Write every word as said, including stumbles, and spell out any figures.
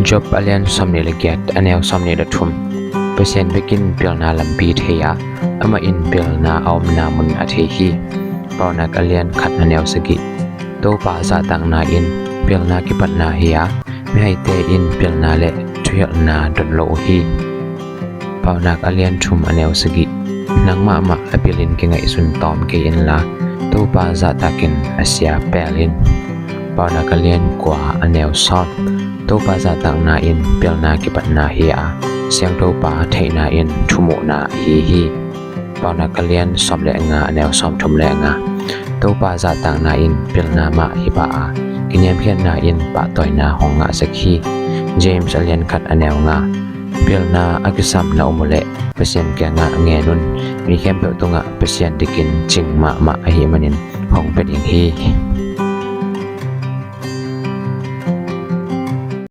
Job a lian sawmnih le giat, a neu sawmnih le thum. Pasian bekin pilna lampi thei a, amah in pilna a omna mun a thei hi. Paunak a lian khat, a neu sagih. Topa zahtakna in pilna kipatna hi a, mihaite in pilna le thuhilhna don lo uh hi. Paunak a lian thum, a neu sagih. Nang mahmah a pilin kingaihsun tawm kei inla, Topa zahtakin a sia pel in. Paunak a lian kua, a neu sawm. Topa zahtakna in pilna kipatna hi a, Siangthopa theihna in thumuhna ahi hi. Paunak a lian sawm le nga, a neu sawmthum le nga. Topa zahtakna in pilna mah hi pah a, kiniamkhiatna in pahtawina hong ngahsak hi. James a lian khat, a neu nga. Pilna a kisam na om uh leh Pasian kiangah ngen un. Mi khempeuh tungah Pasian dikin cing mahmah ahih manin hong pia ding hi.